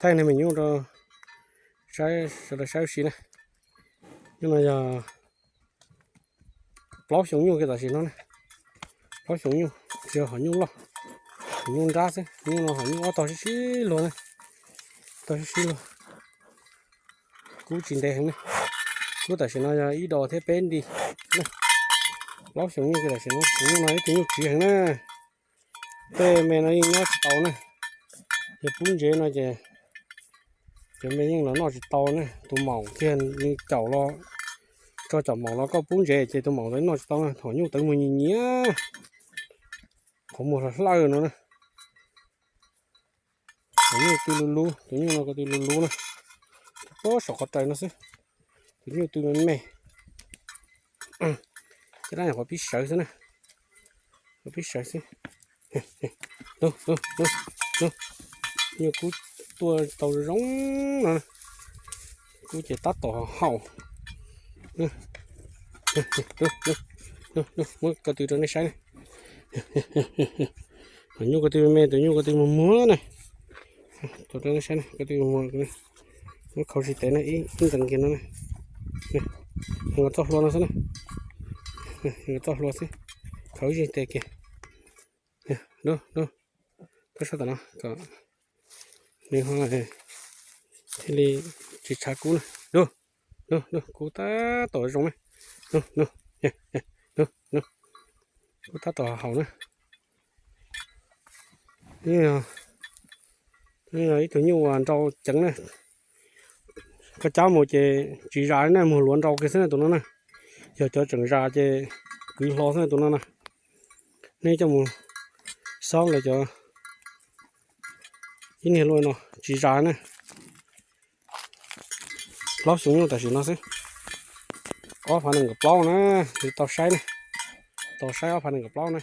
Thaij nej me nyuj rau sawv daws saib ua si na. Nyuj no yog plaub xyoo nyuj kiag tam sim no na. Plaub xyoo nyuj, tsis yog hom nyuj loj, hom nyuj nrab xwb. Nyuj no hom nyuj ob tog sib sib luag na, tog sib sib luag. Kub tsis ntev heev na. Kub tam sim no yog ib dos thiab peb nti. Plaub xyoo nyuj kiag tam sim no, tus nyuj no ib tug nyuj tsiv heev na. Tej me no yeej nyob tsis tau na. Yog pub ntsev no ces cov me yeej los noj tsis tau na. Tus maum thiaj li caum los, tso caum maum los koj pub ntsev ces tus maum los noj tsis tau na. Hom nyuj tawv muag nyias nyias, qhov muag hlawv hlawv no na. Tus nyuj twb luv luv, tus nyuj no ko twb luv luv na. Pob saum qhov rawv no xwb. Tus nyuj twb me me. Cov dab nyuam qhuav pib sawv xwb na, qhuav pib sawv xwb. Nyuj kub tuaj tau zoo no, kub ces tab tom haum. Muab ko tw rau nej saib na. Tus nyuj ko tw me me, tus nyuj ko tw muag muag na. Tus rau nej saib na, ko tw muag, muab khau tsis tes na, ib ntees kiag no na. Nkawd txoj hlua no xwb na, nkawd txoj hlua xwb, khau ib tsis tes kiag. Tab sab tom no kom nws ho thiaj li tsis tshav kub na. Kub tab tom zoo na. Kub tab tom haum na. Yog ib tug nyuj uas nrau ceev na. Koj cab mus ces tsis zas li na, muag luav nrau kiag xwb na tus no na. Yog cov tseem zas ces kwv hlo xwb na tus no na. Nej coj mus xob lawv cov ib niag luaj no tsis zas na. Plaub xyoo nyuj tam sim no xwb. Ob phav nees nkaum plaub na, nws tau saib na. Tau saib ob phav nees nkaum plaub na.